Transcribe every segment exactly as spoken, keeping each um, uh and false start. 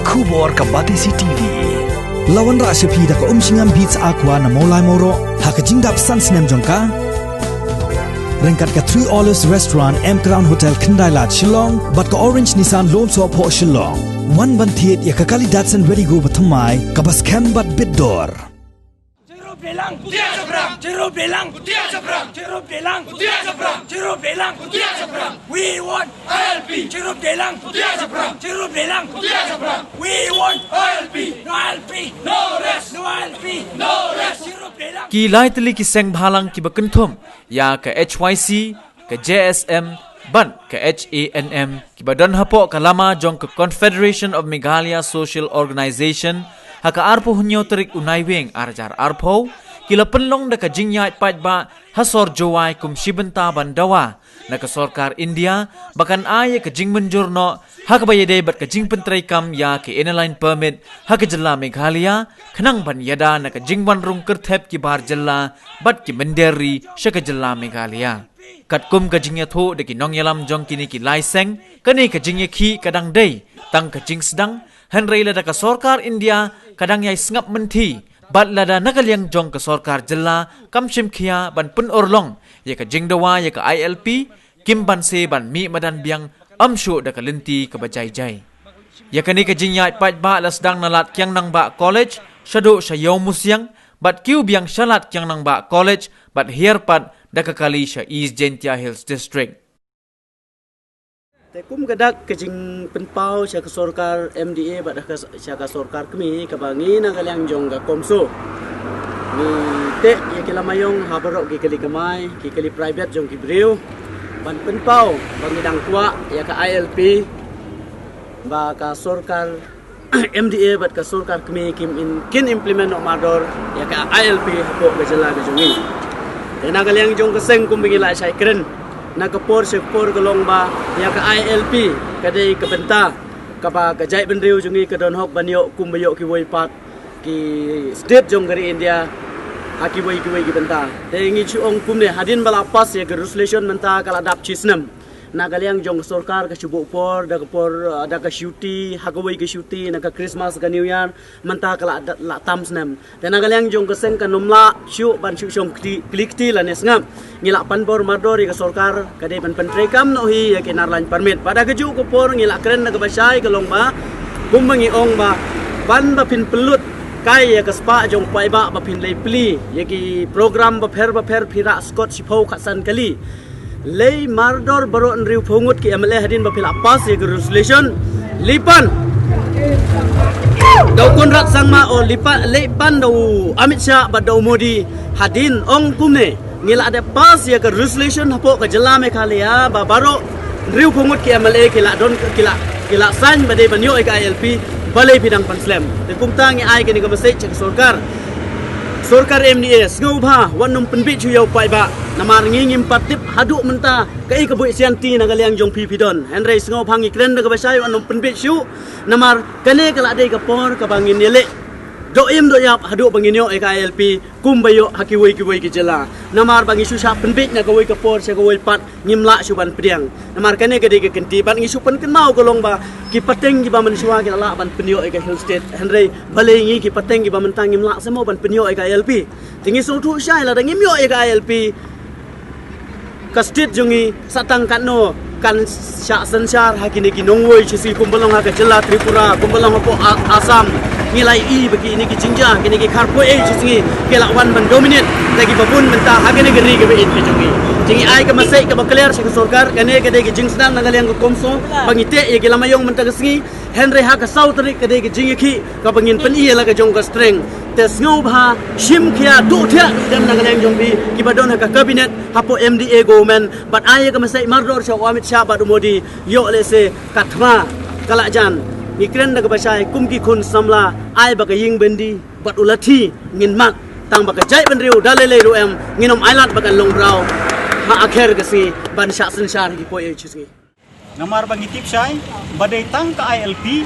Khubor ka Batesi T V. La wanrah sha phi da ka Umshngam Beats Aqua na Mawlai Mawroh ha ka jingdap san snem jong ka. Ryngkat ka Three Olives Restaurant, M Crown Hotel, Khyndai Lad, Shillong, bad ka Orange Nissan Lumsohphoh, Shillong. Wan ban thied ïa ka kali Datsun Redi-GO ba thymmai, kaba skhem bad bit dor. Chirup Delang. Chirup Delang. Chirup Delang. Chirup Delang. Chirup Delang. We want I L P. Chirup Delang. Chirup Delang. Chirup Delang. We want I L P. No I L P. No rest. No I L P. No rest. Chirup Delang. Ki lai tylli ki seng bhalang kiba kynthum ïa ka H Y C, ka J S M bad ka H A N M, kiba don hapoh ka lama jong ka Confederation of Meghalaya Social Organization, ha ka arphew hynñiew tarik u Naiwieng ar hajar arphew, ki la pynlong da ka jingïaid paidbah ha sor Jowai kum shi bynta ban dawa na ka sorkar India ba kan ai ïa ka jingmynjur noh ha kaba ïadei bad ka jingpyntreikam ïa ka Inner Line Permit ha ka jylla Meghalaya, khnang ban ïada na ka jingwan rung kyrthep ki bar jylla bad ki mynder ri sha ka jylla Meghalaya. Katkum ka jingïathuh da ki nongïalam jong kine ki lai seng, kane ka jingïakhih ka dang dei tang ka jingsdang, hynrei lada ka sorkar India ka dang ïai sngap mynthi, bad lada na ka liang jong ka sorkar jylla kam shim khia ban pynurlong ïa ka jingdawa ïa ka I L P, kim banse ban mih madan biang ym shuh da ka lynti kaba jai jai. Ïa kane ka jingïaid paidbah la sdang na Lad Kiang Nangbah College shaduh sha Ïew Musiang, bad kiew biang sha Lad Kiang Nangbah College, bad hiar pat da ka kali sha East Jaintia Hills District. Te kum ka dak ka jingpynpaw sha ka sorkar M D A bad ka, sha ka sorkar kmie kaba ngi na ka liang jong ka CoMSO, ngi teh ïa ki lama ïong ha baroh ki kali kamai, ki kali private jong ki briew, ban pynpaw ba ngi dang kwah ïa ka I L P ba ka sorkar M D A bad ka sorkar kmie kim in, kin implement noh mardor ïa ka I L P hapoh ka jylla ka jong ngi. Te na ka liang jong ka seng kumba ngi la shai kren na ka por sha ka por ka long ba ïa ka I L P ka dei ka bynta kaba ka jaitbynriew jong ngi ka don hok ban ïoh kumba ïoh kiwei pat ki state jong ka ri India ha kiwei kiwei ki bynta. Te ngi shu ong kumne, hadien ba la pass ïa ka resolution mynta ka la dap shi snem. Na ka liang jong ka sorkar ka shu buh por, da ka por, uh, da ka shuti, ha kawei ka shuti na ka Christmas, ka New Year, mynta ka la, la tam snem. Te na ka liang jong ka seng kan ym lah shuh ban shu shong kti, kli kti lane sngap. Ngi la pan bor mardor ïa ka sorkar, ka dei ban pyntreikam noh hi ïa ka Inner Line Permit. Bad ha kajuh ka por ngi la kren da kaba shai ka long ba, kumba ngi ong ba, ban ba phin pynlut kai ïa ka spah jong paidbah ba phin leit plie ïa ki program bapher bapher, phi rah skot shiphew khatsan kali. Leit mardor baroh hynriewphew ngut ki M L A hadien ba phi la pass ïa ka resolution. Leit pan da u Conrad Sangma, o leit pan, leit pan da u Amit Shah bad da u Modi, hadien ong kumne, ngi la dep pass ïa ka resolution hapoh ka jylla Meghalaya ba baroh hynriewphew ngut ki M L A ki la don, ki la, ki la sign ba dei ban ïoh ïa ka I L P, balei phi dang pan slem. Te kumta ngi ai kane ka message sha ka sorkar. Sorkar M D A, sngewbha wat nym pynbiej shuh ïa u paidbah. Namar ngi ngim pat tip haduh mynta kaei ka buh sianti na ka liang jong phi phi don. Hynrei sngewbha ngi kren da kaba shai, wat nym pynbiej shuh. Namar kane ka la dei ka por kaba ngin ïaleh doh im doh ïap haduh ba ngin ïoh ïa ka I L P kumba ïoh ha kiwei kiwei ki jylla. Namar ba ngi shu shah pynbiej na kawei ka por sha kawei pat, ngim lah shuh ban pdiang. Namar kane ka dei ka kynti, bad ngi shu pynkynmaw ka long ba ki pateng kiba mynshuwa ki la lah ban pynïoh ïa ka Hill State. Hynrei balei ngi ki pateng kiba mynta ngim lah shuh mo ban pynïoh ïa ka I L P. Te ngi sngewthuh shai, lada ngim ïoh ïa ka I L P, ka state jong ngi sa tang katno kan shah synshar ha kine ki nongwei shisngi kumba long ha ka jylla Tripura, kumba long hapoh A-, Assam. Ngi la ïohi ba kine ki jingjia, kine ki kharpoi shisngi ki la wan ban dominate da kiba bun mynta ha kane ka ri kaba ïeit ka jong ngi. Te ngi ai ka message kaba clear sha ka sorkar, kane ka dei ka jingsdang na ka liang ka CoMSO ba ngi teh ïa ki lama ïong mynta ka sngi. Hynrei ha ka saw tarik ka dei ka jingïakhih kaba ngin pyni ïa la ka jong ka strength. Te sngewbha shim khia, duh thiah duh dem na ka liang jong phi kiba don ha ka cabinet hapoh M D A government, bad ai ïa ka message mardor sha u Amit Shah bad u Modi, ïoh lehse ka thma ka la jan. Ngi kren da kaba shai, kum ki khun samla, ai ba ka ïing byndi bad u lathi ngin mad, tang ba ka jaitbynriew da lei lei ruh em, ngin ym ailad ba kan long braw ha akher ka sngi ban shah synshar ha ki poi shisngi. Namar ba ngi tip shai ba dei tang ka I L P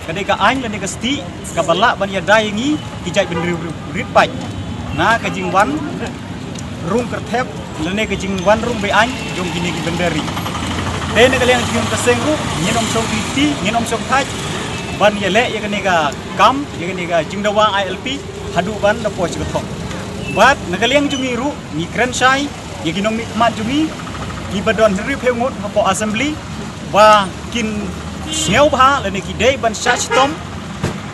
ka dei ka aiñ lane ka stieh kaba lah ban ïada ïa ngi ki jaitbynriew rit paid na ka jingwan rung kyrthep lane ka jingwan rung be-aiñ jong kine ki mynder ri. Te na ka liang jong ka seng ruh ngin ym shong kti, ngin ym shong thait. ban ïaleh ïa kane ka kam, ïa kane ka jingdawa I L P haduh ban da poi sha ka thong. Bad na ka liang jong ngi ruh ngi kren shai ïa ki nongmihkhmat jong ngi kiba don hynriewphew ngut hapoh Assembly ba kin sngewbha lane ki dei ban shah shitom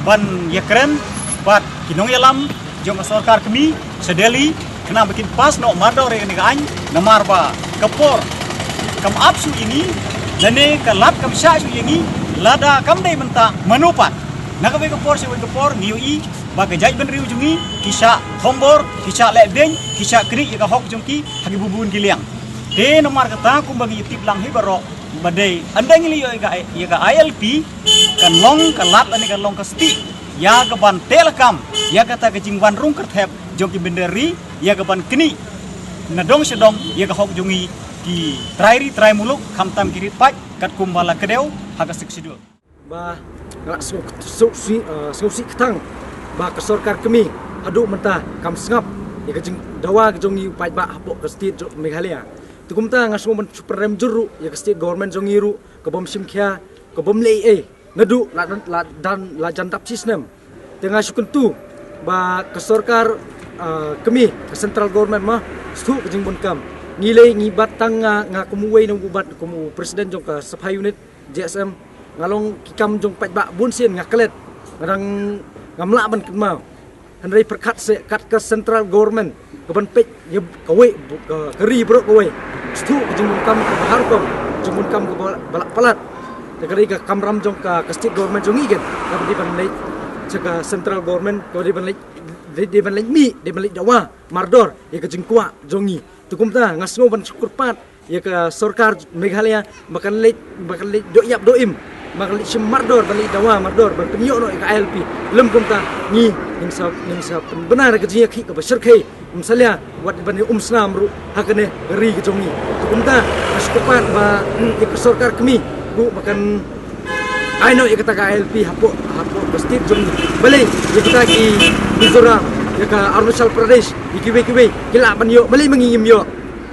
ban ïakren bad ki nongïalam jong ka sorkar kmie sha Delhi, khnang ba kin pass noh mardor ïa kane ka aiñ, namar ba ka por kam ap shuh ïa ngi, lane ka lad kam shah shuh ïa ngi, lada kam dei mynta mano pat. Na kawei ka por sha kawei ka por ngi ïohi ba ka jaitbynriew jong ngi ki shah thombor, ki shah leh beiñ, ki shah knieh ïa ka hok jong ki ha kiba bun ki liang. Te namar kata kumba ngi tip lang hi baroh ba dei ynda ngi la ïoh ïa ka, ïa ka I L P, kan long ka lad lane kan long ka stieh ïa ka ban teh lakam ïa kata ka jingwan rung kyrthep jong ki mynder ri, ïa ka ban knieh na dong sha dong ïa ka hok jong ngi ki trai ri trai muluk, khamtam ki rit paid katkum ba la kdew ha ka Sixth Schedule. Ba nga la sngewsih, sngewsih, eh, sngewsih kthang ba ka sorkar kmie haduh mynta kam sngap ïa ka jingdawa ka jong ngi u paidbah hapoh ka state jong Meghalaya. Te kumta nga sngew ban shu pynrem jur ruh ïa ka state government jong ngi ruh, ka bym shim khia, ka bym leh ei ei naduh la, la, la jan dap shi snem. Te nga shu kyntu ba ka sorkar, ah, kmie, ka central government ma, sngewthuh ka jingbun kam. Ngi lei ngi bat tang nga, nga kum uwei na u bat kum u president jong ka Sapha Unit J S M, nga long ki kam jong paidbah bun sien nga klet, nga dang ngam lah ban kynmaw. Hynrei pyrkhat seh kat ka central government ka ban peit ïa kawei, ka, ka ri baroh kawei. Sngewthuh ka jingbun kam kaba har rukom, jingbun kam kaba, ba la palat. Te ka dei ka kamram jong ka, ka state government jong ngi ken, kaba dei ban leit sha ka central government, kaba dei ban leit, dei, dei ban leit mih, dei ban leit dawa mardor ïa ka jingkwah jong ngi. Te kumta nga sngew ban shu kyrpad ïa ka sorkar Meghalaya ba kan leit, ba kan leit doh ïap doh im, ba kan leit shim mardor, ban leit dawa mardor, ban pynïoh noh ïa ka I L P. Lym kumta ngi, ngin sa, ngin sa pynbna da ka jingïakhih kaba shyrkhei, ym salia wat ban ïa um snam ruh ha kane ka ri ka jong ngi. Te kumta nga shu kyrpad ba ïa ka sorkar kmie ruh ba kan ai noh ïa kata ka I L P hapoh, hapoh ka state jong ngi. Balei ïa kita ki Mizoram, ïa ka Arunachal Pradesh, ïa kiwei kiwei ki lah ban ïoh, balei ma ngi ngim ïoh?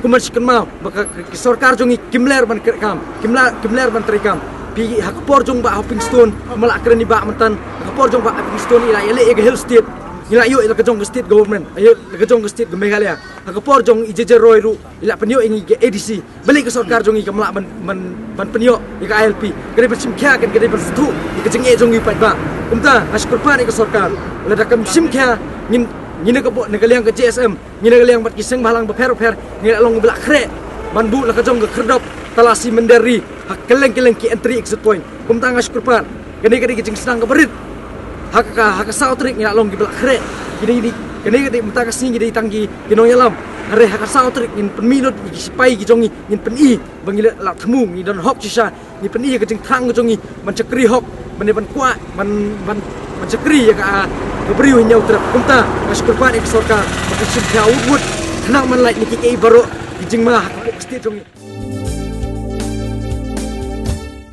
Kumba shu kynmaw ba ka, ka, ka sorkar jong ngi kim ler ban kren kam, kim la, kim ler ban trei kam. Phi ha ka por jong Bah Hoping Stone, ma la kren i Bah myntan, ha ka por jong Bah Hoping Stone i la ïaleh ïa ka Hill State, i la ïoh ïa la ka jong ka state government, ïa la ka jong ka state ka Meghalaya. Ha ka por jong i J J Roy ruh i la pynïoh ïa ngi ka A D C. Balei ka sorkar jong ngi kam lah ban, ban, ban pynïoh ïa ka I L P? Ka dei ban shim khia, ka dei ban sngewthuh ïa ka jingeh jong ngi paidbah. Kumta nga shu kyrpad ïa ka sorkar, lada kam shim khia, ngin, ngi na ka bor, na ka liang ka J S M, ngi na ka liang bad ki seng bhalang bapher bapher, ngi la long ba la khreh ban buh la ka jong ka khyrdop talasi mynder ri ha kylleng kylleng ki entry exit point. Kumta nga shu kyrpad, kane ka dei ka jingsdang kaba rit. Ha ka, ha ka saw tarik ngi la long kiba la khreh. Kine, kine, kane ka dei mynta ka sngi ngi dei tang ki, ki nongïalam. Hynrei ha ka saw tarik ngin pynmih lut ïa ki sipai ki jong ngi, ngin pyni ba ngi la, la thmu, ngi don hok shisha, ngin pyni ïa ka jingthrang ka jong ngi ban shakri hok, ban, ban kwah, ban, ban, ban shakri ïa ka, ka briew ha Hynñiewtrep. Kumta nga shu kyrpad ïa ka sorkar ba kan shim khia wut wut, khnang ban lait ïa kiei kiei baroh ki jingma ha ka state jong ngi.